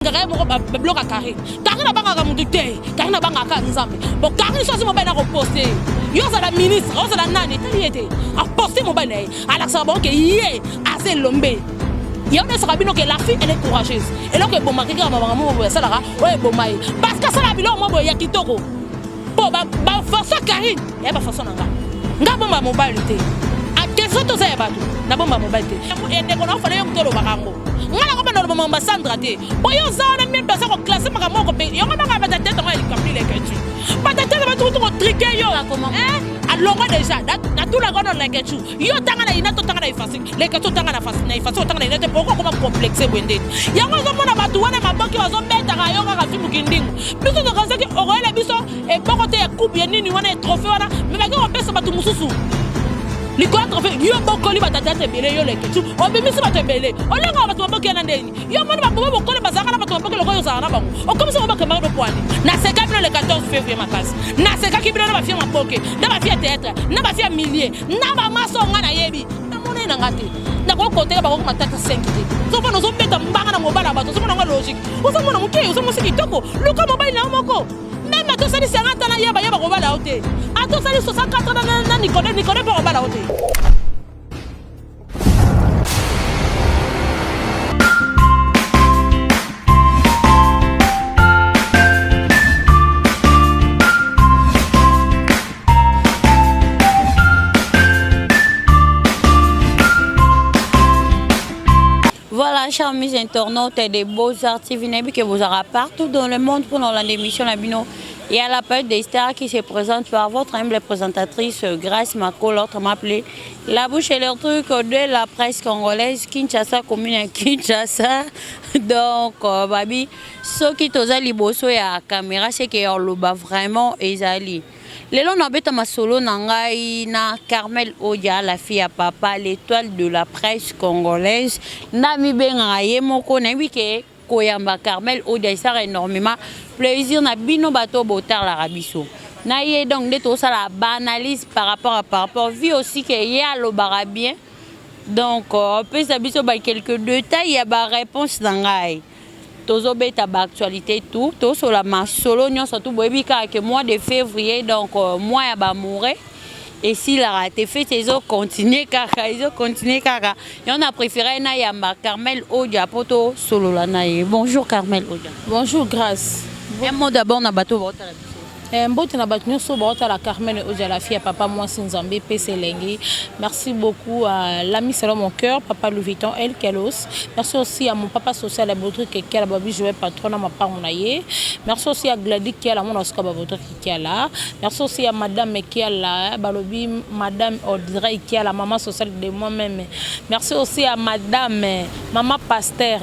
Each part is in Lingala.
Kaka ye moko babloka Karine. Karine abangaka mutu te. Karine abangaka kaka Nzambe. Bon Karine soki mobali na koposte yo ozala ministre ozala nani etali ye te. Aposte mobali na ye alakisaka bango ke ye aza elombe. Yango nayesaka bino ke la fille elle est courageuse. Eloko ebomaka kaka makambo moko boye asalaka oyo eboma ye. Parce que asala biloko moko boye ya kitoko. Po ba ba façon Karine ya ba façon na nga. Nga bomba mobali te. Attention toza ya bato na bomba mobali te. Ndeko na ofale yo moto olobaka yango. Nga na kobanda loba mamba Sandra te. Po yo oza wana meme baza ko classer makambo moko pe. Yango banga bata tete ngo ya likambo leketchu. Bata tete bato kutu ko triquer yo. Hein? Alongwa déjà. Na tula kono leketchu. Yo tanga na ina to tanga na ifasi. Leketchu tanga na fasi na ifasi otanga na ina te pourquoi koma complexe boye ndeti. Yango ozo mona bato wana maboki bazo betaka yo kaka fimbu kindingu. Biso tokanisaki okoyela biso eboko te ya coupe ya nini wana ya trophée wana mais bake kopesa bato mosusu likolo ya trophée yo bokoli batatata ebele yo leketchu obimisi bato ebele olengaka bato maboki yana ndeni yo omoni babobo bokoli bazalaka na bato maboki lokola yo ozalaka na bango okomisi bango bakembaka nopwani naseka bino le 14 février makasi nasekaki bino na bafia maboke na bafia théâtre na bafia milie na bamaso nga nayebi namona ye na nga te nakoki koteka bakoki matata 5 te ozomona ozobeta mbanga na mobali ya bato ozomona yango logique ozomona moke ozomosi kitoko luka mobali na yo moko meme ata osali 50 na yeba yeba kobala yo te ata osali 64 na nicodème nicodème mpe kobala yo te. Voilà, chers amis internautes de Beaux-Arts TV, nayebi que vous aurez partout dans le monde pour l'émission Nabino. Et à la période des stars qui se présente par votre humble présentatrice Grace Makolo, autrement appelée la bouche et le truc de la presse congolaise, Kinshasa, commune Kinshasa. Donc, euh, babi, soki toza liboso ya caméra, c'est que yoloba vraiment ezali. Lelo nabeta masolo na ngai na Carmel Odia, la fille à papa, l'étoile de la presse congolaise. Na mibengaka ye moko nayebi ke koyamba Carmel Odia esala énormément plaisir na bino bato botalaka biso. Na ye donc nde tosala ba analyse par rapport à par rapport vu aussi que ye alobaka bien. Donc opesa biso ba quelques détails ya ba réponse na ngai. Tozobeta ba actualité tout, tosola masolo nyonso tout boyebi kaka que mois de février donc mois ya ba amoureux esilaka te fete ezo continuer kaka ezo continuer kaka yango na préféré na yamba Carmel Odia po tosolola na ye. Bonjour Carmel Odia. Bonjour Grâce. Un mot d'abord na bato baotala biso. Mbote na bato nyonso baotala Carmen Odia, la fille ya papa mwasi Nzambe epesa elengi. Merci beaucoup à l'ami selon mon cœur, papa Louis Vuitton El Kelos. Merci aussi à mon papa social Baudrick Kiala Babi Joël patron na mapango na ye. Merci aussi à Gladys Kiala mwana suka ba Baudrick Kiala. Merci aussi à madame Kiala balobi madame Audrey Kiala maman sociale de moi-même. Merci aussi à madame maman pasteur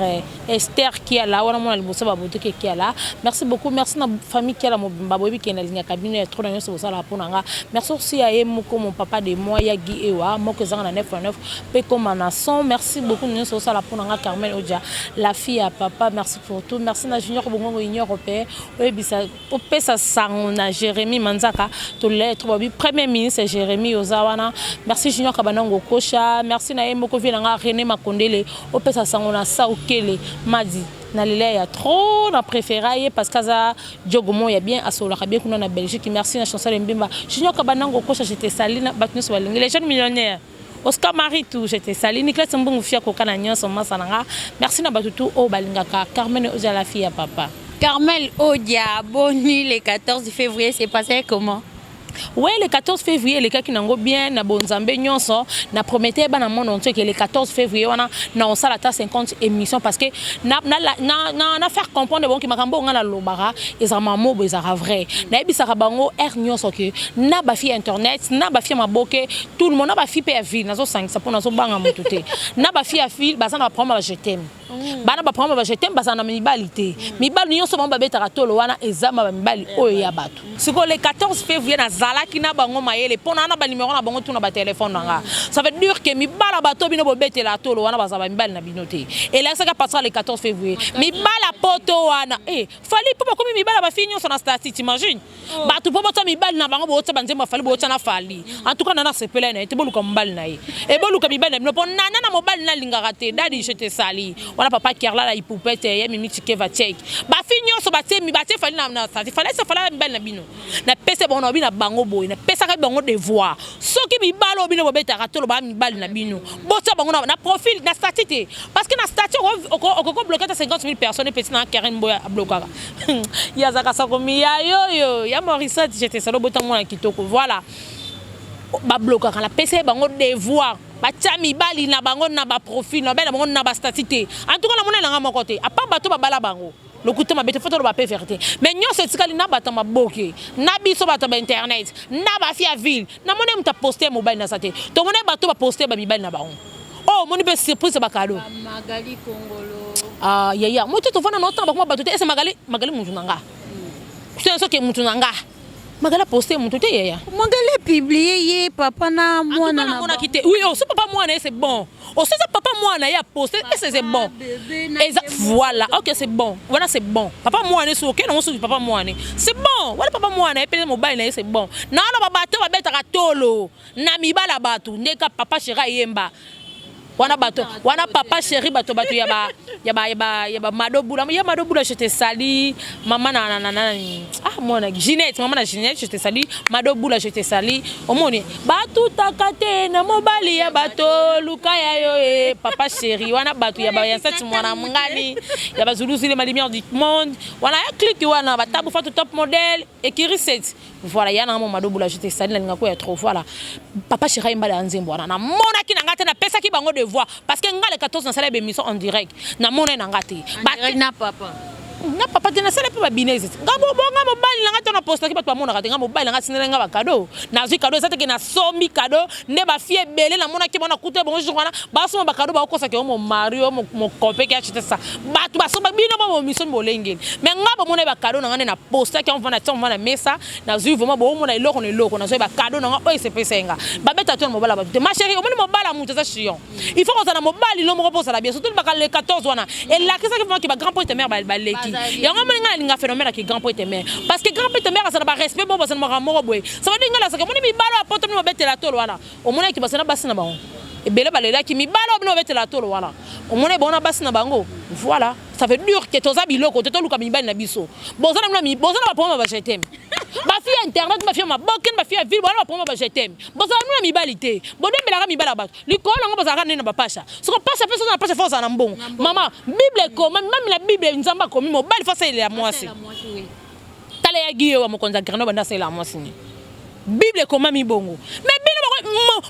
Esther Kiala wana mwana liboso ba Baudrick Kiala. Merci beaucoup, merci na famille Kiala mobimba boyebi ke nalingaka bino ya trop na nyonso bosalaka mpo na nga. Merci aussi à ye moko mon papa de moi ya Guy Ewa moko ezanga na 9 na 9 mpe koma na 100. Merci beaucoup na nyonso bosala mpo na nga Carmel Odia la fille ya papa. Merci pour tout. Merci na Junior Bongongo Union européenne oyebisa opesa sango na Jérémie Manzaka tolela trop babi premier ministre Jérémie oza wana. Merci Junior Kabanango Kosha. Merci na ye moko vie na nga René Makondele opesa sango na Saukele Madi na lela ya trop na préféra ye parce que aza jogo mo ya bien asololaka bien kuna na Belgique. Merci na Chancel Mbemba Junior Kabanango Kosha, je te salue na bato nyonso balingi les jeunes millionnaires Oscar Maritou, je te salue. Nicolas Mbungu fia koka na nyonso masa na nga. Merci na bato tout oyo balingaka Carmen Odia la fille ya papa. Carmel Odia, boni le 14 février s'est passé comment? Ouais, le 14 février elekaki nango bien na bonzambe nyonso na promettais bana monde entier que le 14 février wana na osala ata 50 émissions parce que na na na na, na faire comprendre bon ki makambo nga na lobaka ezala mamobo ezala vrai. Nayebisaka bango air nyonso que na ba fille internet na ba fille maboke tout le monde na ba fille pe ya ville nazosangisa mpo nazobanga motu te na ba fille ya ville baza na ba problème ya ba je t'aime. Bana ba problème ba je t'aime baza na mibali te. Mibali nyonso bango babetaka tolo wana eza ma ba mibali oyo ya bato. Sikoyo le 14 février naza Nazalaki na bango mayele mpo na na banimero na bango tuna batelefone na nga. Ça veut dire que mibala bato bino bobetela tolo wana bazala bamibali na bino te. Elakisaka passera le 14 février mibala poto wana eh, Fally mpo bakomi mibala bafille nyonso na statut, t'imagines? Bato mpo botya mibali na bango, bootya banzembo ya Fally, bootya na Fally. En tout cas Nana asepela ye na ye te. Boluka mobali na ye e boluka mibali na bino mpo Nana na mobali nalingaka te. Dadi, je te sali wana, papa Kerla la ipupete ye mimi chikeva chek. Bafille nyonso batie batie Fally na statut. Fally ese Fally mibali na bino. Napesa bango na babi na bango boye, napesaka bango devoir: soki mibali oyo bino bobetaka tolo baa mibali na bino, botia bango na profil, na statut te, parce que na statut okoko bloquer ata 50 000 personnes. Epesi na Karen Boya ablokaka ye, azalaka sakomi ya yoyo ya Morisat. Je te salo, bota mwana kitoko. Voilà, bablokaka. Napesa ye bango devoir, batia mibali na bango na baprofil, na mibali na bango na bastatut te. En tout cas namona elanga moko te apa bato babala bango lokuta mabe te. Faut toloba mpe vérité. Mais nyonso etikali na bato ya maboke na biso, bato ya bainternet na bafille ya ville. Namoni moto aposte mobali na sa te. Tomoni bato baposte bamibali na bango oyo. Omoni mpe surprise ya bacadeau. Magali Kongolo. Ah, yaya moto tovanda na otanga bakoma bato te. Ese Magali, Magali mutu na nga, soki mutu na nga Magali aposte mutu te, yaya. Magali apublie ye papa na mwana na. Namonaki te. Oui, oso papa mwana ye, c'est bon. Oso eza papa mwana ye aposte ese, c'est bon. Eza voilà, ok, c'est bon wana, c'est bon. Papa mwana ye so okende nango, soki papa mwana, c'est bon wana. Papa mwana ye mpe mobali na ye, c'est bon. Nawana babato babetaka tolo na mibala bato ndeka papa chéri ayemba wana, bato wana papa chéri, bato bato ya ba ya ba ya ba ya ba Madobula ya Madobula, je te salue mama na ah mwana Ginette, mama na Ginette, je te salue. Madobula, je te salue. Omoni batutaka te na mobali ya bato, luka ya yo e papa chéri wana, bato ya ba ya sati mwana mngani ya bazuluzile ma lumière du monde wana ya clique wana batabu fatu top modèle ekiri 7. Voilà, ya nanga mo Madobula, je te salue, nalinga ko ya trop. Voilà, papa chéri ayembala ya nzembo wana, namonaki na nga te. Napesaki bango devoir parce que nga le 14 nasala bémission en direct, namona na nga te. Na papa. Na papa te, nasala mpe babinese. Nga nga mobali na nga te, napostaki, bato bamonaka te. Nga mobali na nga atindela nga bacadeau, nazwi cadeau. Eza teke nasombi cadeau nde bafille ebele namonaki bango, nakuta bango jour wana basomba bacadeau, bakokosaka yo momari yo mokope ke achete ça. Bato basomba bino mo bomisomi bolengeli, mais nga bomona bacadeau na nga nde napostaki yango. Vanda tia na mesa, nazwi vraiment boomona eloko na eloko. Nazwi bacadeau na nga oyo esepesa ye nga. Babeta to na mobali ya bato te, ma chérie. Omoni mobali ya moto eza chiant. Il faut kozala mobali no moko mpo ozala bien, surtout baka le 14 wana elakisaki vraiment ke bagrand pointe mare baleki yango. Omoni ngai nalinga phénomène ake grand pointe mare, parce que grand pointe mare azala barespect bo bazala makambo moko boye. Ça veut dire ngai nazalaka omoni mibalo ya poto bino babetela tolo wana, omonaki bazala basi na bango ebele balelaki. Mibalo oyo bino babetela tolo wana, omoni bango na basi na bango. Voilà, ça veut dire que toza biloko te. Toluka mibali na biso. Boza na boza na baproblème ba je t'aime. Bafille ya internet, bafille ya maboke, bafille ya ville, bana baproblème ba je t'aime. Bozala nuna mibali te, bodembelaka mibali ya bato likolo nango. Bozalaka nde na bapasha. Soko pasha mpe soza na pasha, faut ozala na mbongo. Mama, Bible ekoma mami na Bible, Nzambe akomi mobali faut asalela mwasi. Tala yaki ye wa mokonzi ya Grenoble nde asalela mwasi ni. Bible ekomami bongo. Mais bino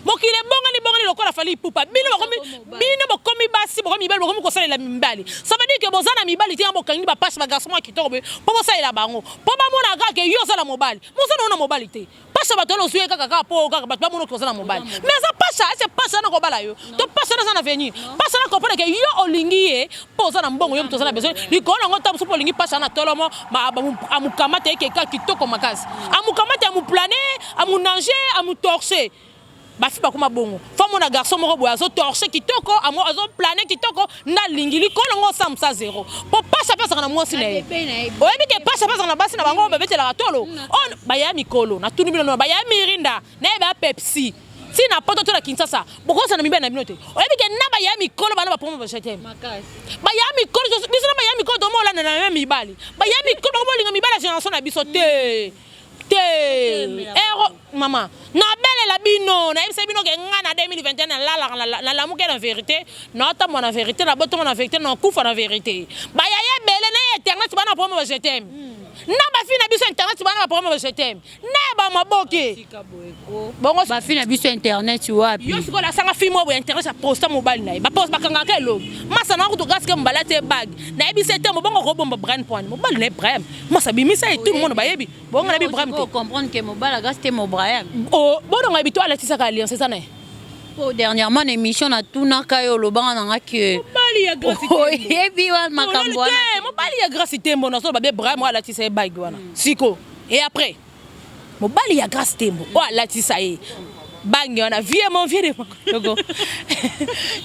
mokili ebongani bongani lokola Fally Ipupa. Bino bokomi, bino bokomi basi, bokomi mibali, bokomi kosalela mibali. Ça veut dire que boza na mibali te. Bokangi bapashe, bagarçon mwa kitoko boye mpo bosalela bango, mpo bamona kaka yo oza na mobali. Moza na na mobali te. Pasha bato wana ozwi ye kaka kaka mpo kaka bato bamona oza na mobali. Mais aza pasha ese pasha wana kobala yo to pasha wana aza na avenir. Pasha wana comprendre ke yo olingi ye mpo oza na mbongo, yo moto oza na besoin likolo nango. Ta mosusu mpo olingi pasha wana tolomo amukamata ye keka kitoko makasi, amukamata, amuplane, amunange, amutorche. Bafi bakoma bongo. Faut mona garçon moko boye azotorche kitoko, azoplane kitoko, nde alingi likolo nango osambusa zero. Mpo pasha mpe azalaka na mwasi na ye. Oyebi ke pasha mpe azalaka na basi na bango oyo babetelaka tolo oyo baya mikolo. Natuni bino no baya Mirinda na ye, baya Pepsi ntina poto to na Kinshasa, bokozala na mibali na bino te. Oyebi ke na baya mikolo bana bapromo bajete baya mikolo, biso na baya mikolo tomolanda na mibali. Baya mikolo bakomolinga mibali ya génération na biso te te. Ero mama, nabelela bino, nayebisa bino ke nga na 2021 nalalaka, nalamuki na vérité, naotambola na vérité, nabotoma na vérité, nakufa na vérité. Bayaya ebele na ye internet bana bapromo bajeteme na bafille na biso internet bana bapromo bajeteme na ye bamaboke. Bongo bafille na biso internet wapi? Yo sikoyo nasanga fille moko boye internet aposta mobali na ye, baposte bakangaka elongi. Masa na kutu gasike mobali atie bague, nayebisa ete mobongo kobomba Brian poani mobali na ye Brahim. Masa bimisa ye, tout le monde bayebi bongo nayebi Brahim te. Comprendre ke mobali agasi te mo Brahim. Bononga yebi to alatisaka alliance eza na ye. Po dernièrement na émission natunaka yo, olobanga nanga ke mobali ya Grâce oyebi wa makambo wana. Mobali ya Grâce Tembo, nazo babe Brahim oyo alatisa ye bague wana siko. Et après Mobali ya Grace Tembo oyo alatisa ye bangi wana, vie mon vieux de Makotogo,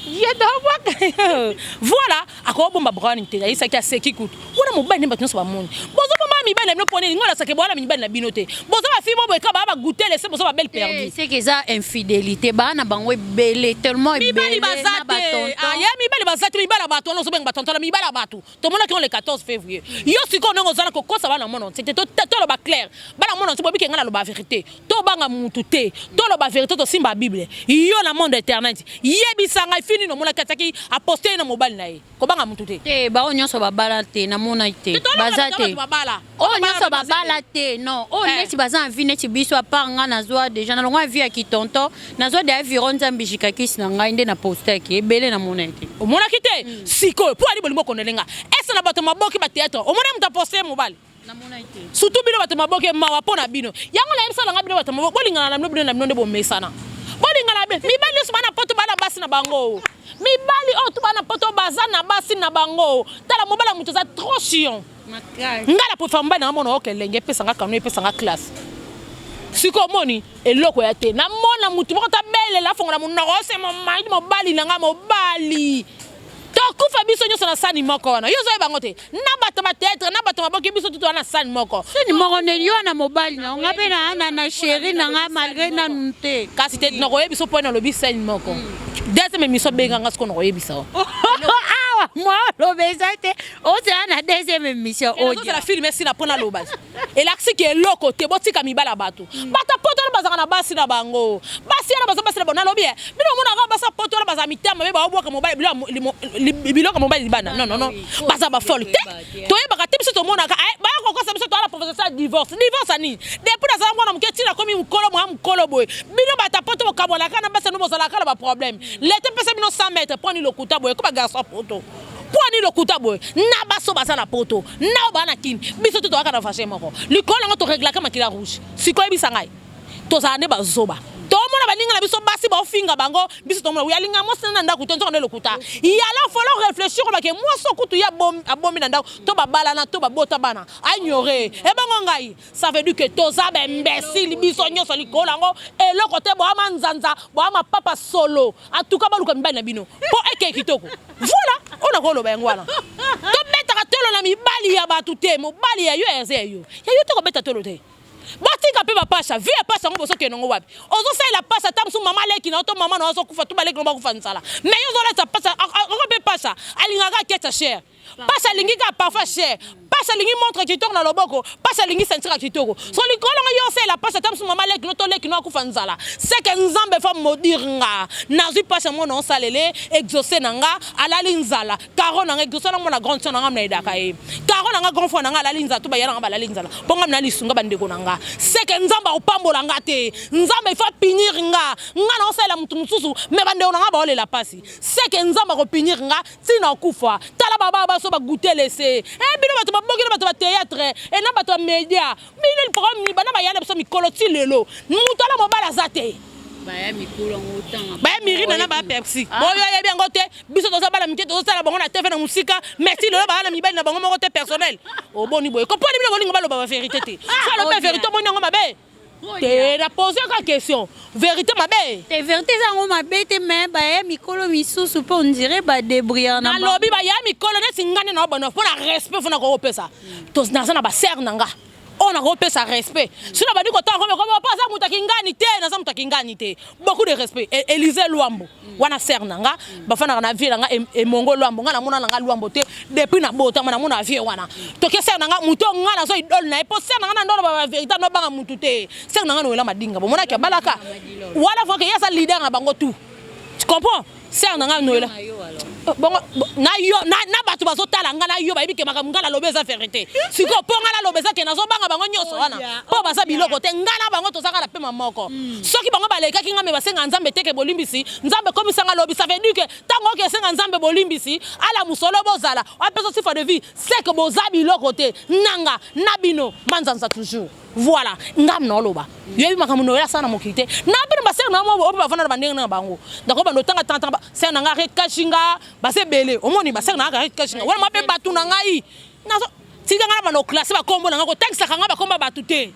ye tobwaka. Voilà, akobomba Brian te, ayisaki aseki kutu wana mobali nde bato nyonso bamoni. Bozobomba mibali na bino mpo nini? Ngo nasake bwana mibali na bino te. Boza bafille mo boye kaka baa bagutele se boza babelle perdue. C'est que eza infidélité, baa na bango ebele, tellement mibali ebele baza na te. Batonton. Aya, mibali baza te, mibali ya bato wana ozobenga batonton na mibali ya bato tomonaki ngo le 14 février. Yo sikoyo ndenge oza na kokosa bana mona nse te, toloba clair, bana mona nse bobike. Ngai naloba vérité, tobanga mutu te, toloba vérité, tosimba Bible. Yo na monde internet, yebisa ngai fini omonaki atiaki aposte ye na mobali na ye, kobanga mutu te. Te, bao nyonso babala te, namona te, baza te. Babala. Oyo nyonso babala te, non. Oyo neti baza na vie neti biso, à part nga nazwa déjà, nalongwa vie ya kitonton, nazwa deya viro Nzambe jikakisi na ngai nde na postaki ebele, namona te. Omonaki te. Sikoyo mpo ali bolingo okondele nga ese na bato maboki bathéâtre, omoni moto aposte ye mobali? Namona te. Surtout bino bato maboke, mawa mpo na bino. Yango nayebisa nanga bino bato maboke, bolingana na bino, bino na bino nde bomesana. Bolingana bino, mibali nyonso bana poto bana basi na bango, mibali oyo to bana poto baza na basi na bango. Tala, mobali ya moto aza trop chiant. Ngai na préfère mobali nanga mona oke elenge, epesanga kano, epesanga classe. Sikoyo omoni eloko ya te, namona motu moko tabelela, afongola monoko ose momai mobali na nga mobali. Tokufa biso nyonso na sani moko wana. Yo ozoyeba yango te, na bato bathéâtre, na bato maboki, biso tutu wana na sani moko. Sani moko ndeni yo na mobali na nga mpe na chéri na nga, malgré nanu te. Kasi te, nakoyebi so mpo nalobi sani moko. Deuxième émission, abenganga sikoyo, nakoyebisa o. Awa mwa oloba eza te, ozala na deuxième émission. Ozala film esila mpo naloba elakisi ke eloko te. Botika mibali ya bato. Bato poto wana bazalaka na basi na bango, basi wana baza basi na bango. Nalobi e, bino omonaka basi ya poto wana bazala mitema mabe, baobwaka mobali biloko ya mobali libanda? Non, non, non, baza bafolle te, toyebaka te. Biso tomonaka baya kokosa biso, toala professeur ya divorce. Divorce ani? Depuis nazala mwana moke ntina komi mokolo mwa mokolo boye, bino bato ya poto bokabwanaka na basi no, bozalaka na baproblème. Lete mpesa bino 100 mètre mponi lokuta boye ko bagarçon poto, mpo ani lokuta boye na baso baza na poto na oyo baa na Kini. Biso te toyaka na vagin moko likolo yango, toreglaka makila rouge. Sikoyo yebisa ngai, tozala nde bazoba? Tomona baninga na biso basi baofinga bango, biso tomona oyo alinga mwasi na ndako te, nzoka nde lokuta. Yala folo réfléchir, obake mwasi okutu ye abomi na ndako, to babalana to babota bana, aignore ebongo ngai. Ça veut dire que toza baimbécile biso nyonso likolo yango eloko te. Boama nzanza, boama papa solo. En tout cas, baluka mibali na bino mpo eke kitoko. Voilà oyo nakoloba yango wana. Tobetaka tolo na mibali ya bato te. Mobali ya yo eza ya yo, ya yo te, kobeta tolo te. Botika mpe bapasha vie ya pasi yango. Bozokende yango wapi? Ozosalela pasi ata mosusu mama leki na yo to mama na yo azokufa to baleki na bakufa nzala, mais yo ozolata pasi oko. Mpe pasi alingaka aketa cher, pasi alingi kaka parfois cher, pasi alingi montre kitoko na loboko, pasi alingi ceinture ya kitoko. So likolo ngo yo osalela pasi ata mosusu mama leki no to leki no akufa nzala, seke Nzambe fa maudire nga. Nazwi pasi ya mwana, osalele exaucé na nga alali nzala, caro na nga exaucé na mwana, grande sœur na nga na edaka ye, caro na nga, grand frère na nga alali nzala, to bayala nga balali nzala, mpo nga na lisunga bandeko na nga, seke Nzambe akopambola nga te. Nzambe ifa punir nga. Nga na osalela motu mosusu, mais bandeko na nga baolela pasi, seke Nzambe akopunir nga ntina okufa. Tala baba baso bagutele se e bino bato baboki na bato ba théâtre e na bato ya média. Bino problème, bana baya na biso mikolo ti lelo moto ala mobali aza te. Baya mikolo yango otanga. Baya Mirina na baya Pepsi oyo oyebi yango te. Biso toza bana mike, tozosala bango na TV na mosika, mais ti lelo baya na mibali na bango moko te personnel. Oboni boye koponi bino bolingo baloba bavérité te. So alobi vérité, omoni yango mabe te. Na pose ka question, vérité mabe? Te, vérité eza yango mabe te, mais baya mikolo misusu mpe on dirait badébrouillard na. Nalobi baya mikolo neti nga nde na obana mpo na respect fo na kokopesa. Naza na basere na nga oyo nakopesa respect. So na bandi kotanga komi po aza moto akingani te, naza moto akingani te. Beaucoup de respect. Élysée Lwambo wana sere na nga, bafandaka na vie na nga Emongo Lwambo. Nga namona na nga Lwambo te depuis na botama, namona vie wana toke sere na nga, moto nga nazo idole na ye, mpo sere na nga na ndolo bavérité, nobanga mutu te. Sere na nga Noela Madinga, bomonaki abalaka wana voke, ye aza leader na bango tout, tu comprends? Sere na nga Noela bongo na yo na bato bazotala nga na yo, bayebi ke makambo nga nalobi eza vérité. Sikoyo mpo nga naloba eza ke nazobanga bango nyonso wana mpo baza biloko te. Nga na bango tozaka na pema moko. Soki bango balekaki nga, me basenga Nzambe teke bolimbisi, Nzambe komisanga lobi. Ça veut dire que ntango oke esenga Nzambe bolimbisi, ala mosolo bozala apesa sifa de vie, c'est que boza biloko te. Nanga na bino manzanza toujours. Voilà, ngam na oloba yoyebi makambo na oyo asala na mokili te. Na bino basere na mo oyo bavanda na bandenge na bango, ndako bando otanga tanga sere na nga Ret Kashinga, baza ebele. Omoni basere na nga Ret Kashinga wana mabe, bato na ngai nazo. Tika nga na banda koclasser bakombo na nga, kotangisaka nga bakombo ya bato te.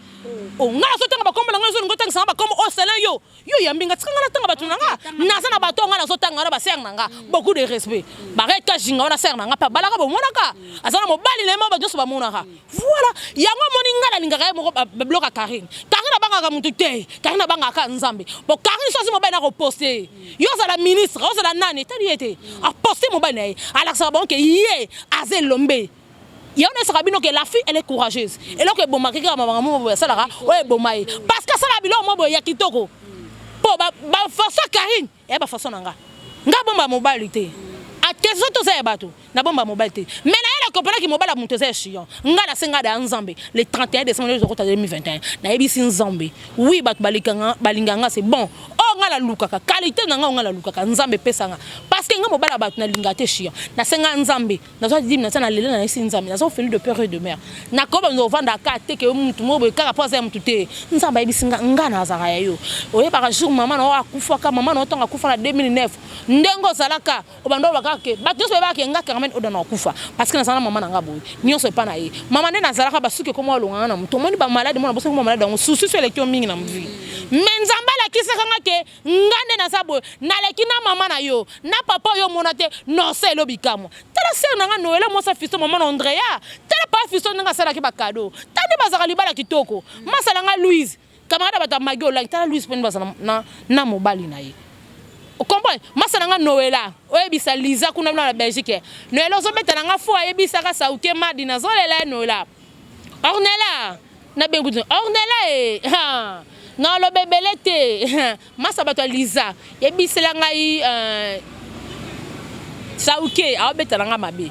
O nga nazotanga bakombo na nga, ozolinga otangisa nga bakombo oyo selon yo. Yo oyambi nga, tika nga natanga bato na nga. Naza na bato oyo nga nazotanga wana, basere na nga. Beaucoup de respect. Bareta jinga wana, sere na nga mpe abalaka, bomonaka. Aza na mobali na ye moko, bato nyonso bamonaka. Voilà, yango omoni nga nalingaka ye moko babiloko ya Karine. Karine abangaka motu te, Karine abangaka Nzambe. Bon, Karine soki mobali na koposte, yo ozala ministre, ozala nani, etali ye te. Aposte mobali na ye, alakisaka bango ke ye aza elombe. Yango nayesaka bino ke la fille, elle est courageuse. Eloko ebomaki kaka makambo moko boye asalaka oyo eboma ye, parce que asala biloko moko boye ya kitoko. Mpo bafaçon Karine eya bafaçon na nga, nga bomba mobali te. Akeso toza ya bato, nabomba mobali te, mais naye nakomprendaki mobali ya moto eza ya chiant. Nga nasenga da ya Nzambe le 31 décembre ezokota 2021. Nayebisi Nzambe: oui, bato balinga nga, c'est bon. Oyo nga nalukaka, qualité na nga oyo nga nalukaka, Nzambe epesanga, parce que nga mobali ya bato nalinga te chiant. Nasenga Nzambe, nazwa dîme, naza na lela, nayesi Nzambe naza orpheline de père et de mère. Nakoba ovanda ka te ke mutu moko boye kaka mpo aza ya mutu te. Nzambe ayebisi nga: nga nazalaka ya yo. Oyebaka jour mama na yo akufaka, mama na yo ntango akufa na 2009, ndenge ozalaka, obanda olobaka ke bato nyonso bayebaka ke nga Carmen oda na akufa, parce que nazala na mama na nga boye nyonso epa na ye. Mama nde nazalaka, basuki ekoma olonganga na motu, omoni bamaladi mona bosoki maladi yango sususu eleki yo mingi na vie. Mais Nzambe alakisaka nga ke nga nde naza boye, naleki na mama na yo na papa oyo omona te. Nosa elobi kamwa. Tala sere na nga Noela, mwasi Fisto, mama na Andrea. Tala papa Fisto ndenge asalaki bacadeau. Tala nde bazalaka libala kitoko. Masala nga Louise, camarade ya bato ya Magi Olangi. Tala Louise mpe nde bazala na mobali na ye, comprendre. Masa na nga Noela, oyebisa Liza kuna na Belgique. Noela ozobeta na nga fo, ayebisaka Sauke Madi, nazolela ye. Noela, Ornela, nabengi Ornela e naloba ebele te. Masa bato ya Liza, yebisela ngai Sauke aobeta na nga mabe.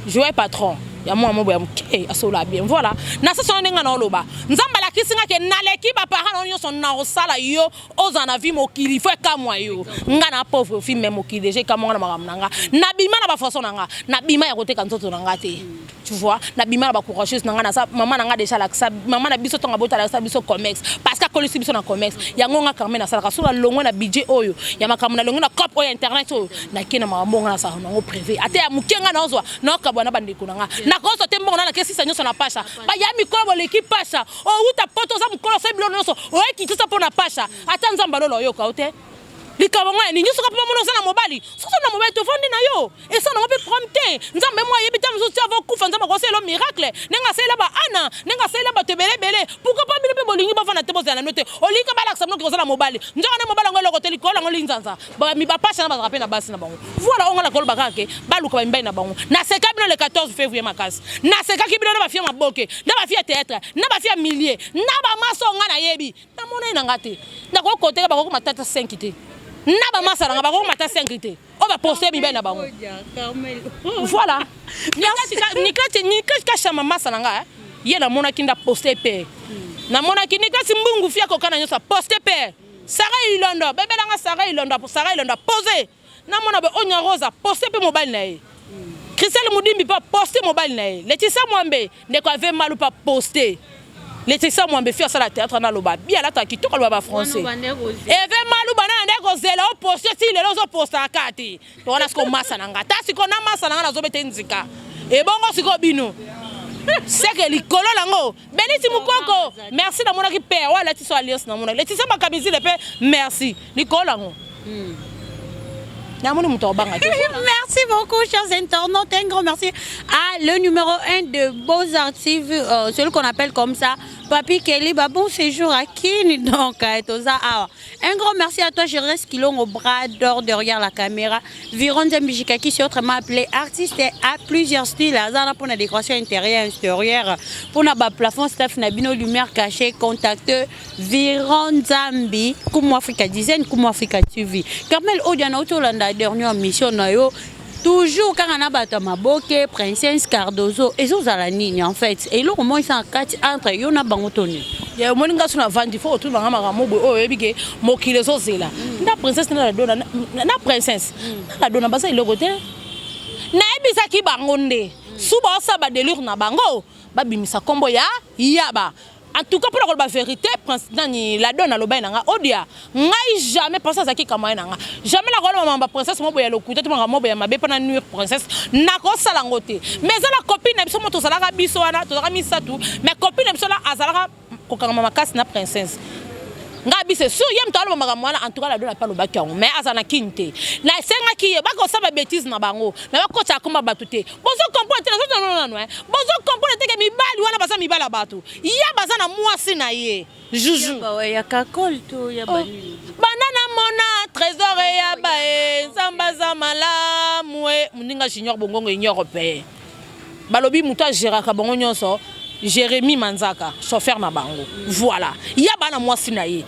Joel, patron ya mwa mobo ya moke, asola bien. Voilà, na sasa wana ndenge na oloba, Nzambe alakisi nga ke naleki baparent na nyonso na kosala yo ozala na vie. Mokili fo ekamwa yo. Nga na pauvre fille, mais mokili déjà ekamwa nga na makambo na nga. Nabima na bafaçon na nga, nabima ya koteka nzoto na nga te, tu vois. Nabima na bacourageuse na nga. Naza mama na nga déjà alakisa, mama na biso ntongo abota, alakisa biso commerce, parce que akolisi biso na commerce. Yango nga Carmen nasalaka so nalongwe na budget oyo ya makambo, nalongwe na cop oyo ya internet oyo, nake na makambo nga nasalaka nango privé. Ate ya moke nga naozwa, naokabwa na bandeko na nga. Nakozwa te mbongo na nakesisa nyonso na pasha. Baya mikolo boleki pasha, owuta poto, oza mokolo, osali biloko nyonso, oyekitisa mpo na pasha. Ata Nzambe alola oyoka o te. Likambo ngo ya nini? Nyonso kaka mpo bamona oza na mobali. Soki oza na mobali, tovandi na yo, esala nango mpe problème te. Nzambe mo ayebi ta mosusu ti avokufa, Nzambe akosalela miracle ndenge asalela baana, ndenge asalela bato ebele ebele. Pourquoi pas bino mpe bolingi bafanda te, bozala na bino te? Olingi balakisa bino koza na mobali, nzoka nde mobali yango eloko te, likolo yango linzanza. Bapasha na bazalaka mpe na basi na bango. Voilà, oyo nga nakoloba kaka ke baluka bamibali na bango. Naseka bino le 14 février makasi, nasekaki bino na bafille maboke, na bafille ya théâtre, na bafille ya milie, na bamasa oyo nga nayebi. Namona ye na nga te, nakokoteka bakokoma tata 5 te, na bamasa na nga bakokoma ta 5 te oyo baposte mibali na bango. Voilà, Niklati Kashama, masa na nga ye, namonaki nda poste mpe namonaki Niklati Mbungu fi akoka na nyonso aposte mpe Sara Ilondo, bebelanga Sara Ilondo. Sara Ilondo apose, namona be Onya Rose aposte mpe mobali na ye. Christelle Mudimbi mpe aposte mobali na ye. Letisa Mwambe, ndeko ave malu, mpe aposte. Letisa Mwambe fi asala théâtre, naloba bi alataka kitoko, aloba bafrançais. Eve malu bana na nde kozela oposte ti lelo, ozopostaka te. To wana sikoyo masa na nga ta sikoyo na masa na nga nazobeta nzika ebongo. Sikoyo bino seke likolo nango. Benisi Mokoko, merci. Namonaki père oyo alati so alliance, namonaki Letisa Makamizile mpe merci. Likolo yango namoni moto akobanga te. Merci beaucoup, chers internautes. Un grand merci à le numéro 1 de Beaux-Arts TV, celui qu'on appelle comme ça, Papi Kelly. Bah, bon séjour à Kin, donc, Toza Awa. Un grand merci à toi, Jérès Kilongo, bras d'or derrière la caméra. Viron Zambijika, qui s'est autrement appelé artiste à plusieurs styles. Azana pour la décoration intérieure, extérieure, pour la plafond, staff, nabino, lumière cachée, contact Viron Zambi, Kumu Africa Design, Kumu Africa TV. Carmel Odiana, Otolanda, dernière mission, na yo. Toujours kaka na bato ya maboke, Princesse Cardozo, ezozala nini en fait? Eloko moko eza na kati entre yo na bango to nini? Ya omoni nga so navandi, fo otuna nga makambo boye oyo oyebi ke mokili ezozela. Na Princesse na Ladona, na Princesse na Ladona, baza eloko te. Nayebisaki bango nde su baosala badélire na bango, babimisa nkombo ya yaba. En tout cas, mpona koloba vérité, prince nani, la donne alobaki na nga odia ngai jamais princesse azalaki kamaye na nga, jamais nakoloba mama princesse mo boya lokuta to makambo boya mabe mpona nuire princesse, nakosala yango te. Mais eza na copine na biso mo tozalaka biso wana, tozalaka misato, mais copine na biso wana azalaka kokangama makasi na princesse. Nga biso sur ye moto aloba makambo wana. En tout cas, la dona mpe alobaki yango, mais aza na kini te. Nasengaki ye bakosala babêtises na bango, mais bakotaka komba bato te. Bozo comprendre te, nazo nano bozo comprendre te ke mibali wana baza mibali ya bato, ya baza na mwasi na ye juju. Ya kakol to ya banini? Banda namona Trésor eyaba e, Nzambe aza malamu e. Moninga Junior Bongongo Ignoro mpe balobi moto agéraka bango nyonso, Jérémi Manzaka, chauffeur na bango. Voilà, ya bana mwasi na ye.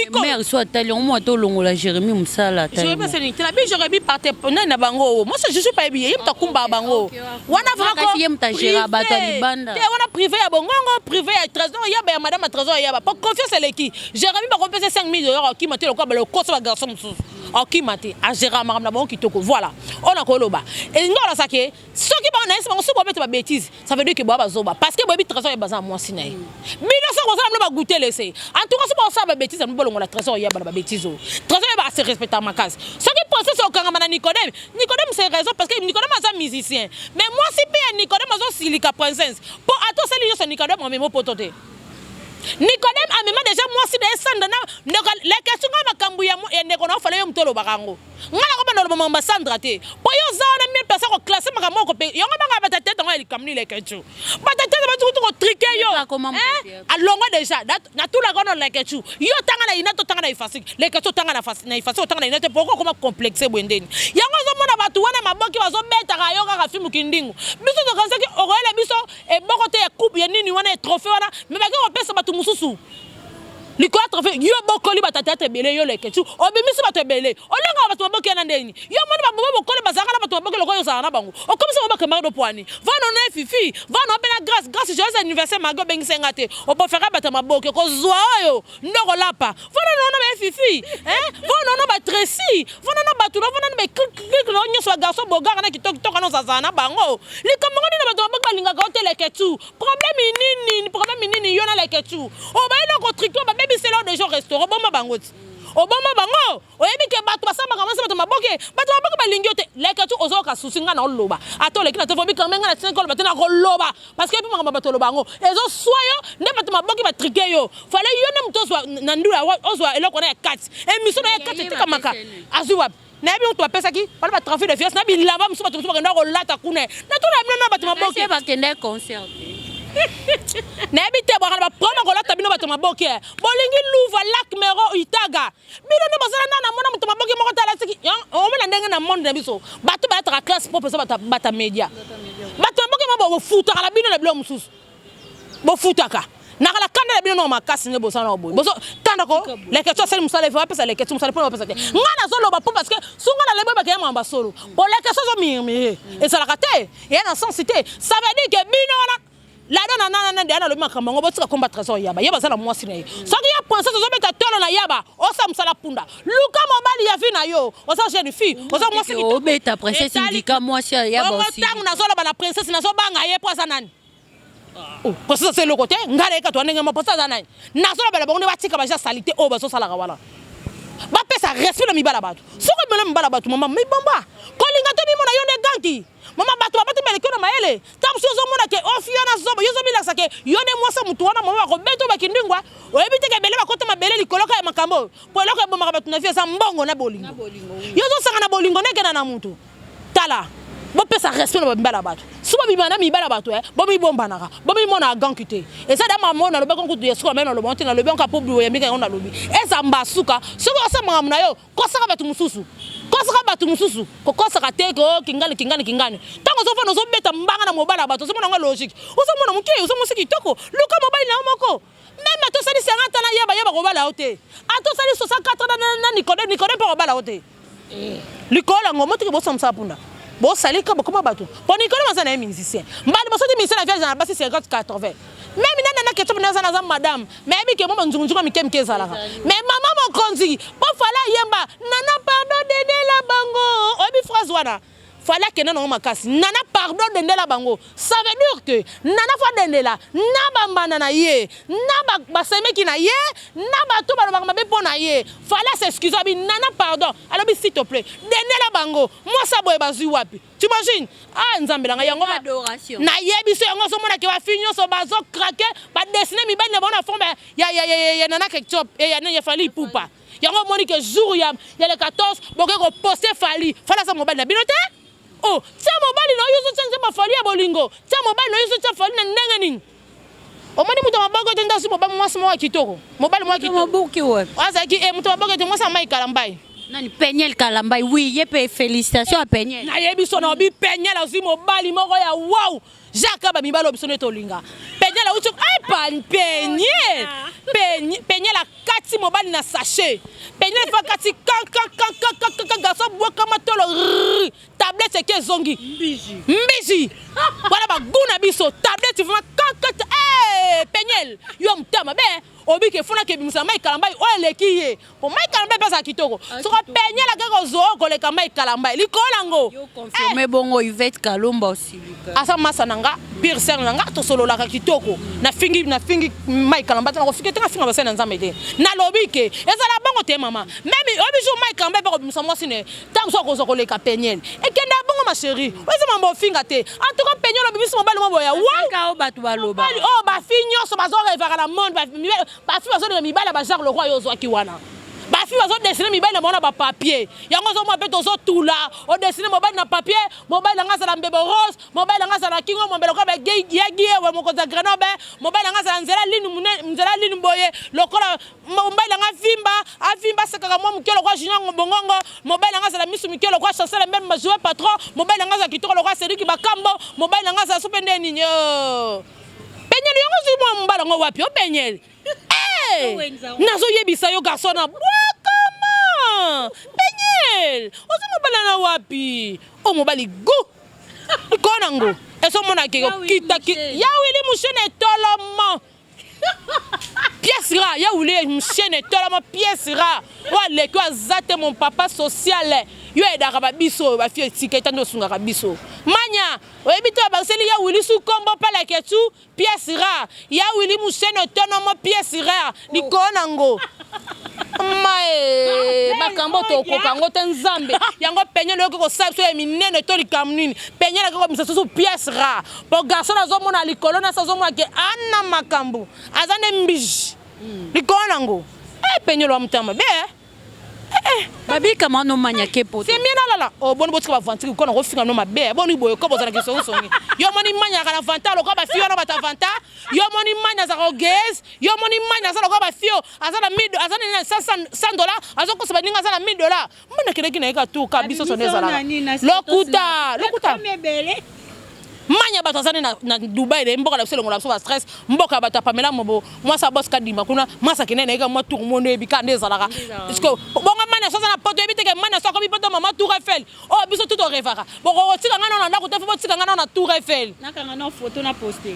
Mare so atali yango mwa tolongola Jérémi mosala. Jérémi asali te na bi Jérémi parte nani na bango. Moi je suis pas yebi ye, moto akumba bango wana. Vraiment, ye moto agéra bato ya libanda. Te, wana privé ya Bongongo, privé ya Trésor Yaba, ya madame ya Trésor Yaba, po confiance eleki. Jérémi bakopesa 5000 $, akima te lokola balokoso bagarçon mosusu, akima te, agéra makambo na bango kitoko. Voilà oyo nakoloba. Elingi olasa ke soki bango nayesi bango, soki bobeta babêtises, ça veut dire ke boya bazoba, parce que boyebi Trésor Yaba aza na mwasi na ye. Bino soki bozala bino bagoûter lese. En tout cas, soki bosala babêtises, bino bolongola Trésor Yaba na babêtises oyo. Trésor Yaba ase respecta makasi. Soki princesse okangama na Nicodème, Nicodème c'est raison, parce que Nicodème aza musicien, mais mwasi mpe ya Nicodème azosilika princesse, mpo ata osali nyonso, Nicodème amema poto te. Nicodème amema déjà mwasi na ye Sandra na ndeko. Lekesi ngai makambo ya ndeko na ofala yo moto olobaka yango. Ngai nakobanda oloba makambo ya Sandra te, mpo yo oza wana mille personne koclasser makambo moko mpe yango banga batatete yango ya likambo nini. Lekecu, batatete batukutu kotriquer yo alongwa déjà. Natulaka wana Lekecu, yo otanga na ina to otanga na Ifasik? Lekecu, otanga na Ifasik, otanga na ina te, pourquoi okoma complexe boye? Ndeni yango ozomona bato wana maboki bazobetaka yo kaka fimuki ndingu. Biso tokanisaki okoyela biso eboko te ya coupe ya nini wana, ya trophée wana, mais baki kopesa bato mosusu likolo ya trophée. Yo bokoli bato ya théâtre ebele, yo Lekecu obimisi bato ebele, olengaka bato maboki wana ndeni. Yo moni babobo bokoli bazalaka na bato maboki lokola yo ozalaka na bango, okomisi bango bakembaka do poani vano na fifi vano mpe na Grâce. Grâce, joyeux anniversaire. Magi obengisi nga te, opofera bato ya maboki kozwa oyo ndoko lapa vana nona ba fifi vana nona batresi vana na bato na vana na baklik na nyonso, bagarçon bogaka na kitoko kitoko na ozazala na bango. Likambo ngo nini? Bato maboki balingaka yo te, Leketu. Problème nini? Problème nini yo na Leketu? Obayeli okotriquer, babebisela yo déjà restaurant, oboma bango ti oboma bango. Oyebi ke bato basambaka mwasi, bato maboke, bato maboke balingi yo te. Leketu, ozoyoka susi ngai na oloba, ata oleki na te, fobi kambe ngai na tina koloba te, na koloba parce que epi makambo bato oloba yango ezoswa yo nde. Bato maboki batriquer yo, fale yo nde moto ozwa na ndula, ozwa eloko wana ya kati, émission na ya kati etekamaka. Azwi wapi? Nayebi moto bapesaki wana batrafic de fiance na bilamba mosusu, bato mosusu bakenda kolata kuna. Natuna bino na bato maboke. Bakende concert. Nayebi te, bwaka na baproblème kolata bino bato maboke. Bolingi luva lak mero itaga, bino nde bozala na namona moto maboke moko tala siki omona ndenge na monde na biso bato balataka classe propre. Eza bata média, bato maboke mo bofutaka na bino na biloko mosusu, bofutaka nakala kanda na bino na makasi nde bosala na boye. Bozo kanda ko Leketu asali mosala, efe bapesa Leketu mosala mpona bapesa te. Ngai nazoloba mpo parce que sunga na lebo bakeye makambo basolo po Leketu azomurmure, ezalaka te, eya na sens te. Ça veut dire que bino wana lado na nana nde nalobi makambo yango. Botika komba Trésor Yaba, ye baza na mwasi na ye. Soki ya princesse ozobeta tolo na Yaba, osala mosala punda, luka mobali ya vie na yo. Oza jeune fille, oza mwasi. Obeta princesse ndika mwasi ya Yaba. Ntango nazoloba na princesse, nazobanga ye mpo aza nani? Princesse asa eloko te. Ngai nayeka toa ndenge mo princesse aza nani? Nazolobela bango nde batika baja saleté oyo bazosalaka wana, bapesa respect na mibala bato. Soki omela mibala bato, mama mibomba kolinga te, mimona yo nde ganki mama. Bato babati meleki yo na mayele. Ntango mosusu ozomona ke ofi yo na zoba, yo ozomilakisa ke yo nde mwasi motu wana. Mama bakobeta oyo bakindingwa, oyebi te ke ebele bakota mabele likolo ka ya makambo oyo, po eloko ebomaka bato na vie eza mbongo na bolingo. Yo ozosanga na bolingo nde ekenda na mutu. Tala, bopesa respect na bamibala bato. So bobima na mibala bato, bomibombanaka, bomimonaka ganki te. Eza da mama oyo nalobaki nkutu ya suka, me naloba te, nalobi yango po boyambika yango. Nalobi eza mbasuka. Soki osala makambo na yo, kosaka bato mosusu, kosaka bato mosusu, kokosaka te ko kingani kingani kingani. Ntango ozofanda ozobeta mbanga na mobala ya bato, ozomona yango logique, ozomona moke, ozomosi kitoko. Luka mobali na yo moko. Même ata osali 50 na yeba, yeba kobala yo te. Ata osali 64 na Nicodème, Nicodème mpe kobala yo te. Likolo yango motiki bosala mosala mpunda, bosalika bokoma bato mpo Nicodème aza na ye musicien. Mbali bosoti musicien na viage na basi 50 80, même nani na ketchup naza naza madame, mais yebi ke mo banzungunzungu ya mike mike ezalaka. Mais mama mokonzi mpo fale ayemba "Nana pardon dedela bango", oyebi phrase wana, fale akenda nango makasi. Nana pardon. pardon dendela bango. Ça veut dire que Nana faut adendela na ba mbanda na ye, na ba semeki na ye, na bato balobaka mabe mpo na ye. Fally a s'excuser alobi Nana pardon, alobi s'il te plait dendela bango, mwasi ya boye bazui wapi? Tu imagines? Ah Nzambe na ngai yango ba nayebi so yango ozomona ke ba filles nyonso bazo craquer, ba dessiner mibali na bango na forme ya ya ya ya Nana Ketchup et ya ya Fally Ipupa. Yango omoni ke jour ya ya le 14 boke ko poster Fally. Fally aza mobali na bino te? Oh, tia mobali na yo ozo tia nzembo ya Fally ya bolingo. Tia mobali na yo ozo tia Fally na ndenge nini? Omoni moto ya maboko te nde azwi mobali mwasi moko ya kitoko. Mobali moko ya kitoko. Mobuki wapi? Azalaki eh moto ya maboko te mwasi ya Mike Kalambay. Nani Peniel Kalambay? Oui, ye pe félicitations à Peniel. Nayebi so na obi Peniel azwi mobali moko ya wow. Jacques ba mibali oyo biso nde tolinga. Peniel awuti eh pan Peniel. Peniel akati mobali na sachet. Peniel fa kati kan kan kan kan kan kan kan garçon bwaka matolo rrrr tablette eke ezongi. Mbiji. Mbiji. Wana ba gout na biso tablette vraiment kan kan eh Peniel yo mutama be Obi ke funa ke bimisa Mike Kalambay oyo eleki ye po Mike Kalambay pe azala kitoko soko Peniel ake kozua oyo koleka Mike Kalambay likolo nango Yo confirme bongo Yvette Kalomba osilika. Aza masa na nga pire sœur na nga tosololaka kitoko na fingi na fingi Mike Kalambay te nako finga te nga finga basali na Nzambe te nalobi ke ezala bongo te mama meme oyebi jour Mike Kalambay pe akobimisa mwasi ne Tango mosusu akozwa koleka Peniel. Ekenda bongo ma cherie. Oyo eza mambo ofinga te. En tout cas Peniel obimisi mobali moko boye ya wow. Kaka oyo batu balobaka. Mobali oyo ba filles nionso bazo revaka na monde ba filles bazo linga mibali ya ba genre lokola yo ozwaki wana. Ba filles bazo dessiner mibali na bango na ba papier. Yango ozo mona pe tozo tula. O dessiner mobali na papier, mobali na nga azala mbebo rose, mobali na nga azala kingo mwambe lokola ba ya Guy Ewe mokonzi ya Grenoble, mobali na nga azala nzela linu munene, nzela linu boye lokola Mobali na nga avimba, avimba asekaka mwa moke lokola Junior Bongongo, mobali na nga azala misu mike lokola Chancel Mbemba joueur patron, mobali na nga azala kitoko lokola Cedric Bakambo, mobali na nga azala sope nde nini oh. Peniel yango ozwi mwa mobali yango wapi oh Peniel? Eh! Nazo yebisa yo garçon na bwakama! Peniel! Ozwi mobali na wapi? Oh mobali gout! Likolo nango ezo mona ke okita ki ya Willy Mushene etolomo. Pièce rare ya wuli mchene etolama pièce rare oyo aleki oyo aza te mon papa social yo aidaka ba biso oyo ba fille etika etandi osungaka biso manya oyebi te babakiseli ya wili su kombo palake tu pièce rare ya wili mushene otonomo pièce rare likolo nango mae makambo tokoka yango te nzambe yango peniel oyoki kosala biso ya minene to likambo nini peniel akoki kobimisa susu pièce rare Po garçon nazo mona likolo nase azo mona ke ana makambu aza nde mbiji likolo nango eh peniel wa mutema mabe eh eh Babi kama no manya ke poto. C'est mieux nalala oh boni botika ba vantire ko na kofinga no mabe eh boni boye ko bozala kisongi songi yo moni manya kala vanta lokola ba fille wana bata vanta yo moni manya azaka ogaze yo moni manya aza lokola ba fille aza na 1000 aza na 100 dollars azo kosa baninga aza na 1000 dollars Mwana akendaki na ye kaka tour ka biso sonde ezalaka lokuta lokuta manya bato aza nde na, na Dubai na ye mboka na biso elongola biso ba stress mboka ya bato ya Pamela Mobo mwasi ya boss kadima kuna mwasi akende na ye kaka mwa tour mondo oyebi kaka nde ezalaka parce que bongo manya so aza na poto oyebi te ke manya so akomi poto mama tour Eiffel oyo biso tout orevaka bokokotika ngai nao na ndako te fo botika ngai nao na tour Eiffel nakanga nao photo na poste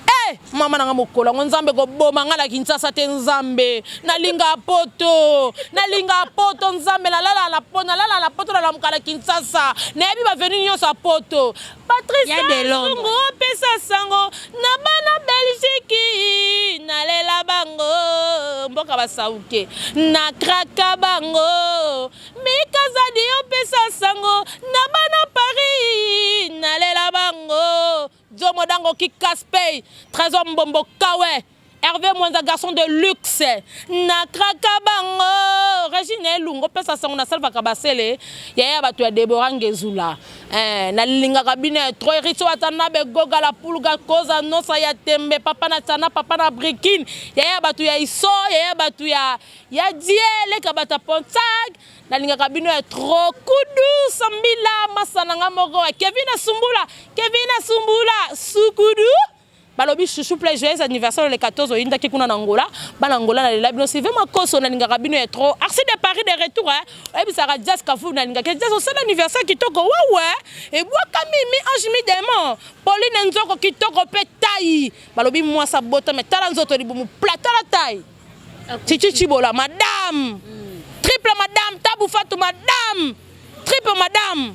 Eh! Mama na nga mokolo yango nzambe koboma nga na Kinshasa te nzambe nalinga poto nalinga poto nzambe nalala na poto nalala na poto nalamuka na Kinshasa nayebi ba venu nyonso ya poto Patricia Zungu opesa sango na bana Belgique nalela bango mboka basauke na kraka bango Mikazadi opesa sango na bana Paris nalela bango Djomo Dango ki Kaspey, Tresor Mbombo Kawe, Herve Mwanza garçon de luxe, na kraka bango, Regine Elungo pesa sango na Salva Kabasele, yaya ya bato ya Deborah Ngezula. Eh, nalingaka bino ya trop Heritier Watanabe Goga la Pulga Koza Nosa ya Tembe, papa na Tsana, papa na Brikine, yaya ya bato ya Iso, yaya ya bato ya ya Die, leka bato ya Pontiac. Nalingaka bino ya trop kudu sambila masa na nga moko Kevin asumbula Kevin asumbula sukudu balobi chouchou play joyeux anniversaire le 14 oyindaki kuna na Angola bana Angola nalela bino Sylvain Makoso nalingaka bino ya trop Arsi de Paris de retour hein oyebisaka Jazz Kafu nalingaka Jazz osala anniversaire kitoko wawe ebwaka mimi ange mi demon Pauline Nzoko kitoko pe taille balobi mwasi abota mais tala nzoto libumu plat tala taille Chichi Chibola, madame. Triple madame, Tabou Fatou, madame. Triple madame.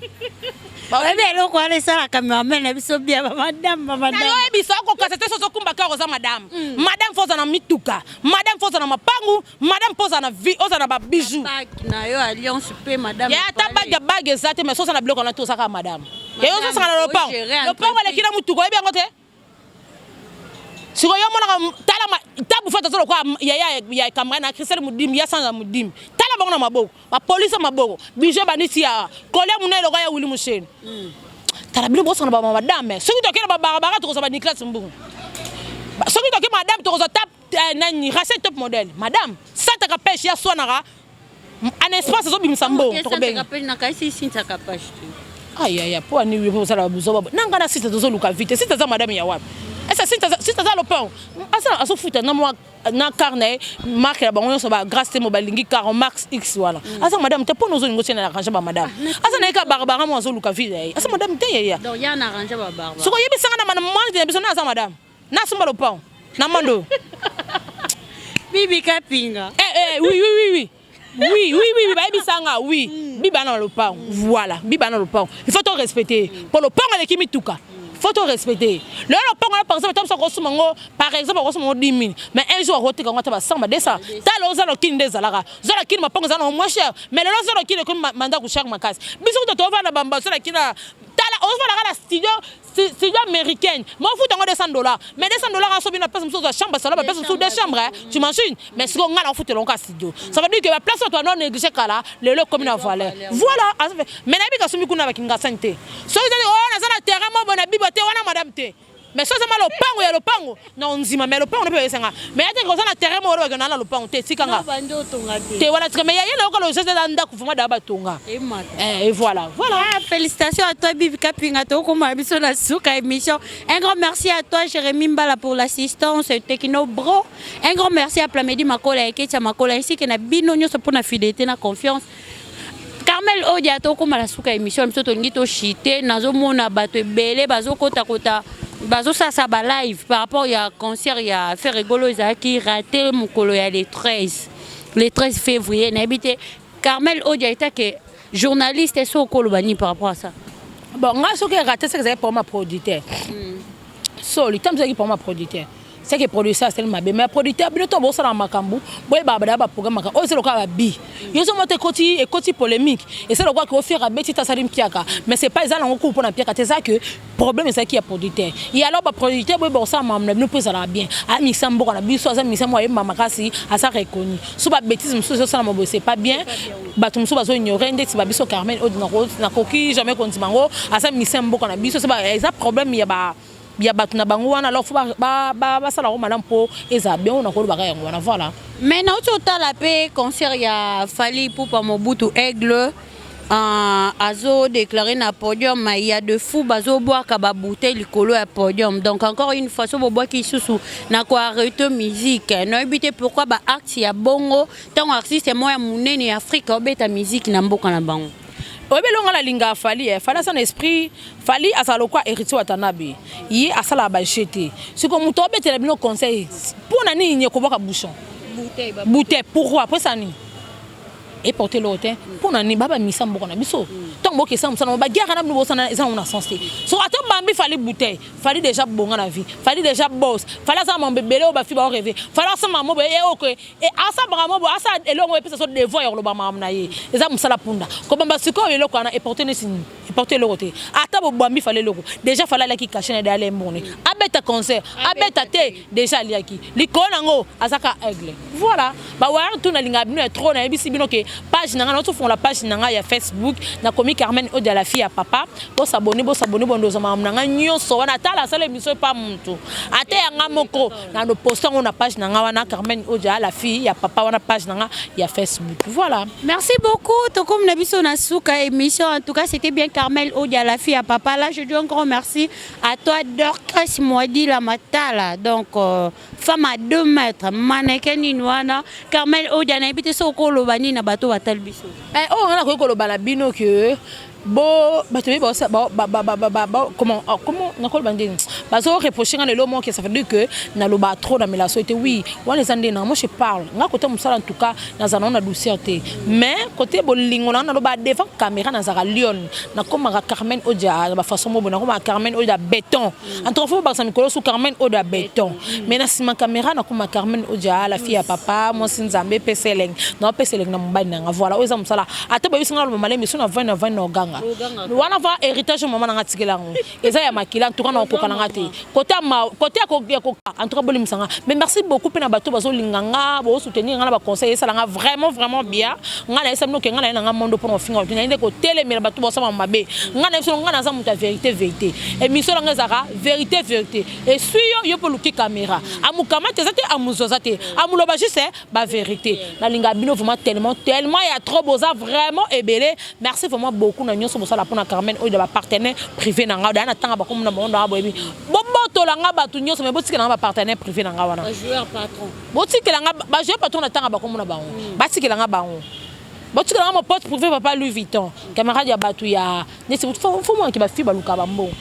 Oyebi eloko wana esalaka cameraman na biso bia bamadame bamadame. Nayoyebisa okokasa te, soki okumba kaka oza madame. Madame faut oza na mituka, madame faut oza na mapangu, madame mpo oza na vie, oza na babijou. Na yo alliance mpe madame. Ya ata bague ya bague eza te, mais so oza na biloko wana te, oza kaka madame. Ye ozosanga na lopango, lopango eleki na mutuka, oyebi yango te. Sikoyo yo omonaka, tala tabu fete aza lokola yaya ya camarade na Christelle Mudimbi, ya sanza Mudimbi. Tala bango na maboko, bapolisi ya maboko, bijou bandisi ya kolia monene lokola ya Wili Musheni. Tala bino bosanga ba madame. Soki tokei na babarabara, tokozwa ba Nicolas Mbungu. Soki toki madame, tokozwa tap nani, Rachel Top Model, madame sataka peshe ya swanaka en espace, ezobimisa mbongo, tokobenga. Ayaya, mpo ani wi osala buzoba nanga na site? Tozoluka vite. Site aza madame ya wapi? Ese site aza lopango, asala, azofuta na mwa na car na ye, marque na bango nyonso, bagrâce te mo balingi car max x wana. Aza madame te. Mpona ozolinga otie na arrange bamadame, aza na ye ka barbara mo azoluka vie na ye, aza madame te, yeya. Soki oyebisanga na mwana na biso na aza madame, nasomba lopango na mando. Bibi Kapinga. Eh, eh, oui, oui, oui, oui. Oui, oui, oui, oui, bayebisanga oui. Biba na lopango, voilà, biba na lopango. Il faut to respecter. Po lopango eleki mituka. Faut to respecter. Lelo lopango na, par exemple, tamsa kosuma ngo, par exemple kosuma ngo 10 000, mais un jour akoteka ngo ata ba 100, ba 200. Tala oza lokini nde ezalaka. Oza na kini, mapango eza na moins cher, mais lelo oza lokini ekomi mandako cher makasi. Biso kuta tovanda bamba oza na kini, tala ozofanda na studio, studio américaine, mais ofuta yango 200 $, mais 200 $ asobi na place mosusu ozwa chambre salon, baplace mosusu deux chambres, tu imagines? Mais sikoyo ngai naofutela yango ka studio. Ça veut dire que baplace oyo toano néglige kala, lelo ekomi na valeur, voilà. Mais nayebi kasombi kuna bakingasani te. Soki ozali oyo naza na terrain mo boye na bibo te, wana madame te. Mais so ozama lopango ya lopango na ondima, mais lopango na mpe bayesanga, mais ate koza na terrain moko olobaki na lopango te, etikanga te wana, tika. Mais yaye nayoka logeshe eza ndako vraiment daa batonga. Et voilà, voilà. Ah, félicitations à toi, Bibi Kapinga. Tokoma biso na suka émission. Un grand merci à toi, Jérémy Mbala, pour l'assistance Techno Bro. Un grand merci à Plamedi Makola et Ketia Makola ainsi que na bino nyonso pour na fidélité na confiance. Carmel Odia, tokoma na suka émission biso, tolingi toshite. Nazomona bato ebele bazokotakota, bazosasa ba live par rapport ya concert ya Ferre Gola ezalaki raté mokolo ya le 13, le 13 février. Nayebi te, Carmel Odia, etake journaliste, so okoloba nini par rapport à ça? Bon, ngai soki raté, seke ezalaki problème ya producteur. Soli ntango ezalaki problème ya producteur, c'est que producteur asali mabe. Mais producteur, bino to bosala makambo, boyebaka badaya baprogramme makambo oyo eza lokola babi yo ozomona te, ekoti, ekoti polémique, eza lokola ke ofiaka abeti te, asali mpiaka. Mais c'est pas, eza nango kuku mpona mpiaka te, eza que problème ezalaki ya producteur. Ye alors baproducteur, boyeba kosala makambo na bino mpo ezalaka bien. Amisa mboka na biso, aza misa moko ayemba makasi, aza reconnu. So babêtise mosusu ezosalama boye, c'est pas bien. Bato mosusu bazoignore ndeti babiso. Carmen oyo nakoki jamais kondima yango, aza misa mboka na biso. Eza problème ya ba ya bato na bango wana. Alors faut basala yango malamu mpo ezala bien. Oyo nakolobaka yango wana, voilà. Mais nauti otala mpe concert ya Fally Ipupa Mobutu Aigle, azodéclare na podium, il y a de fou bazobwaka babouteille likolo ya podium. Donc encore une fois, so bobwaki lisusu na koarrêter musique. Nayebi te pourquoi baacte ya bongo ntango artiste moko ya monene ya Afrique obeta musique na mboka na bango. Oyebi elongo nalingaka Fally, eh. Fally aza na esprit. Fally azala lokwa Héritier Watanabe, ye asalaka baje te. Siko moto obetela bino conseil, mpo na nini ekobwaka bouchon, bouteille? Pourquoi apesa nini eporte eloko te? Mpo na nini babamisa mboka na biso? Ntango bokesa mosala, baguerre na bino bosana, eza nango na sens te. So ata bambi Fally bouteille, Fally déjà bonga na vie, Fally déjà boss, Fally aza mambo ebele oyo bafi baorêve. Fally asala mambo boye oke, asala mambo boye, asala eloko oyo epesa so devoir ya koloba makambo na ye. Eza mosala punda kobamba. Sikoyo eloko wana eporte nesi nini? Eporte eloko te. Ata bobambi Fally eloko, déjà Fally aliaki cachet na ye, ale mbongo, abeta concert, abeta te, déjà aliaki likolo nango, azaka aigle. Voilà, bawaya tu nalingaka bino ya trop. Nayebisi bino ke page na ngai, naotofongola page na ngai ya Facebook, nakomi Carmen Odia, la fille ya papa. Bosabone, bosabone, bondoza makambo na ngai nyonso wana. Atala asala émission epa mutu, ata yanga moko na poste yango na page na ngai wana, Carmen Odia, la fille ya papa, wana page na ngai ya Facebook, voilà. Merci beaucoup. Tokomi na biso na suka émission. En tout cas, c'était bien Carmel Odia, la fille à papa. Là, je dis un grand merci à toi, Dorcas Moadi la Matala. Donc, femme à 2 mètres, mannequin nini wana. Carmel Odia, na ebite so koloba nini na bato batali biso? Eh, oyo nga nakoki koloba na bino ke Bo bato oyebi, comment, comment nakoloba ndeni, bazoreproche nga lelo moko, ça veut dire que naloba trop na melaso ete. Oui, wana eza nde na moi je parle. Nga côté mosala, en tout cas nazala nango na douceur te, mais côté bolingo nanga, naloba devant caméra, nazalaka lion. Nakomaka Carmen Odia na bafaçon mobo, nakomaka Carmen Odia béton. En tout cas, faut bakisa mikolo su Carmen Odia béton, mais na nsima caméra nakoma Carmen Odia, la fille ya papa, mwasi Nzambe epesa elengi, naopesa elengi na mobali nanga. Voilà, oyo eza mosala. Ata boyebisi nga naloba malemi so na 20 na 20 na oganga wana va héritage mama nanga atikela yango, eza ya makila. En tout cas nakokoka nanga te côté ya en tout cas bolimisa nga. Mais merci beaucoup mpe na bato bazolinga nga, bozosoutenir nga na baconseil, esala nga vraiment vraiment bien. Nga nayesa bino ke nga naye nanga mondo mpona kofinga bato, naye nde kotelemela bato bosala mabe. Nga nayebi nga naza moto ya vérité, vérité. Émission nanga ezalaka vérité, vérité. Esui yo, yo mpo oluki caméra, amukamati eza te, amuzwa aza te, amuloba juste bavérité. Nalinga bino vraiment tellement, tellement ya trop, boza vraiment ebele. Merci vraiment beaucoup na nyonso bosala mpona Carmen oyo, da bapartenaire privé na nga. Daya na ntanga bakomona bango ndanga, boyebi, bobotola nga bato nyonso, mais botikela nga bapartenaire privé na nga wana, botikela nga bajoueur patron na ntanga bakomona bango, batikela nga bango, botikela nga mopote privé, papa Louis Vuitton, camarade ya bato ya neti fo monaki bafi baluka bambongo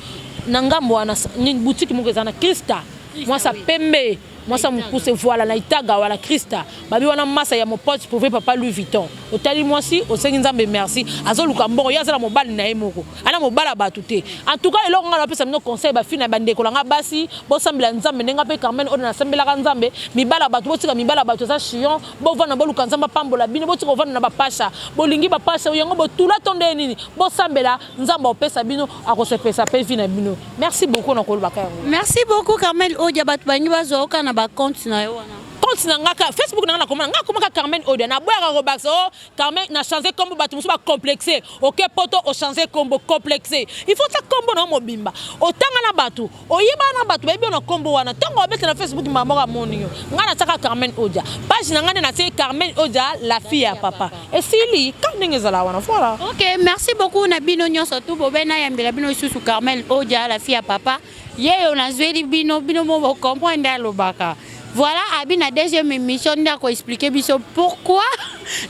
na ngambo wana. Boutique moko eza na Krista, mwasa pembe, mwasa mokuse, voilà, na itaga wana Krista babi wana, masa ya mopote privé, papa Louis Vuitton. Otali mwasi, osengi Nzambe merci. Azoluka mbongo, ye aza na mobali na ye moko, ana mobali ya bato te. En tout cas, eloko ngai napesa bino conseil, bafi na bandeko na nga basi, bosambela Nzambe ndenge mpe Carmen oyo nasambelaka Nzambe. Mibali ya bato, botika mibali ya bato, eza chiant. Bovanda, boluka Nzambe apambola bino. Botika kovanda na bapasha, bolingi bapasha yango, botula to nde nini. Bosambela Nzambe, akopesa bino, akosepesa mpe vie na bino. Merci beaucoup na kolobaka yango. Merci beaucoup, Carmel Odia. Bato bangi bazwa na bacompte na yo wana. Compte na nga ka Facebook na nga, nakoma nga komaka Carmen Odia. Naboyaka kobakisa o Carmen, na change kombo. Bato mosusu bacomplexe, oke poto, ochange kombo, complexe. Il faut tia kombo na yo mobimba, otanga na bato, oyeba na bato, bayebi yo na kombo wana. Ntango obeta na Facebook, mama moko amoni yo. Nga natiaka Carmen Odia, page na nga nde natie Carmen Odia, la fille ya papa. Esili ka ndenge ezala wana, voilà. Ok, merci beaucoup na bino nyonso tu bobe. Nayambela bino lisusu Carmel Odia, la fille ya papa. Ye oyo nazweli bino, bino mo bocomprendre nde alobaka. Voilà, abi na deuxième émission nde akoexplike biso pourquoi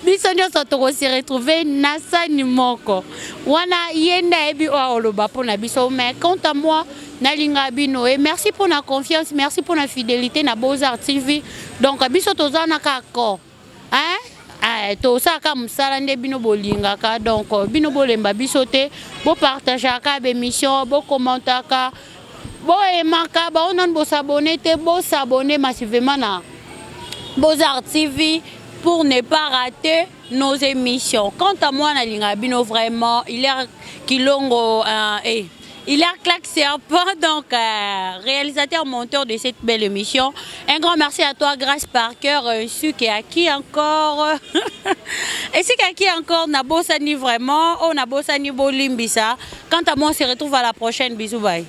biso nyonso tokose retrouve na sani moko wana. Ye nde ayebi oyo aloba mpo na biso. Mais quant à moi, nalinga bino et merci pour la confiance, merci pour la fidélité na Beaux-Arts TV. Donc biso toza na kaka corps, hein? Tosalaka mosala nde bino bolingaka. Donc bino bolemba biso te, bopartageaka bémission, bocommentaka, boyemaka bao. Nanu bosabone te, bosabone massivement na Beaux-Arts TV pour ne pas rater nos émissions. Quant à moi, nalinga bino vraiment. Il est Kilongo il est Claque Serpent, donc réalisateur, monteur de cette belle émission. Un grand merci à toi, Grâce Parker, ainsi qu'à qui encore? Ainsi qu'à qui encore? Nabosani vraiment, oh Nabosani bolimbisa. Quant à moi, on se retrouve à la prochaine. Bisous, bye.